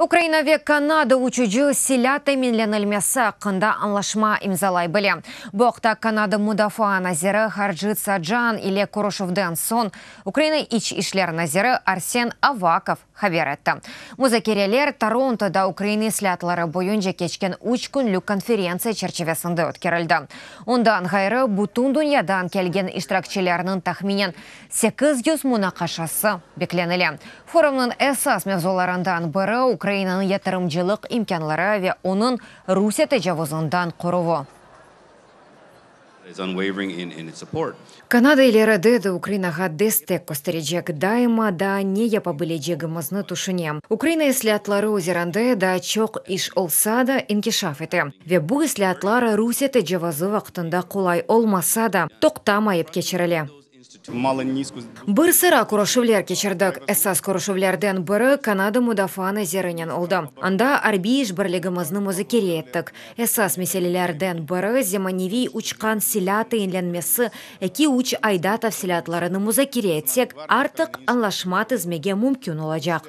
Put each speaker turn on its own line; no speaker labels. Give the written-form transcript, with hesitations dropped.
Ukraina ve Kanada uçucı silâ teminlenilmesi aqqında añlaşma imzalay bile. Bu aqta Kanada mudafaa naziri Harcit Sacan ile körüşüvden soñ Ukraina İç işler naziri Arsen Avakov haber etti. Muzakereler Torontoda Ukraina islâatları boyunca keçken üç künlük konferentsiya çerçivesinde ötkerildi. Ondan ğayrı, bütün dünyadan kelgen iştirakçilerniñ tahminen 800 munaqaşası beklenile. Forumnıñ esas mevzularından biri Ukrainanıñ yatırımcılıq imkânları ve onıñ Rusiye tecavuzından qoruvı. Kanada ileride de Ukrainağa destek kösterecek. Daima daa ne yapa bilecegimizni tüşünem. Ukraina islâatları üzerinde daa çoq iş olsa da, inkişaf ete. Ve bu islâatlar Rusiye tecavuzı vaqtında qolay olmasa da, toqtamayıp keçirile. Bir sıra körüşüvler keçirdik. Esas körüşüvlerden biri Kanada mudafaa nazirinen oldı. Anda arbiy işbirligimizni muzakere ettik. Esas meselelerden biri zemaneviy uçqan silâ tayinlenmesi, eki-üç ayda tafsilâtlarını muzakere etsek, artıq añlaşma tizmege mümkün olacaq.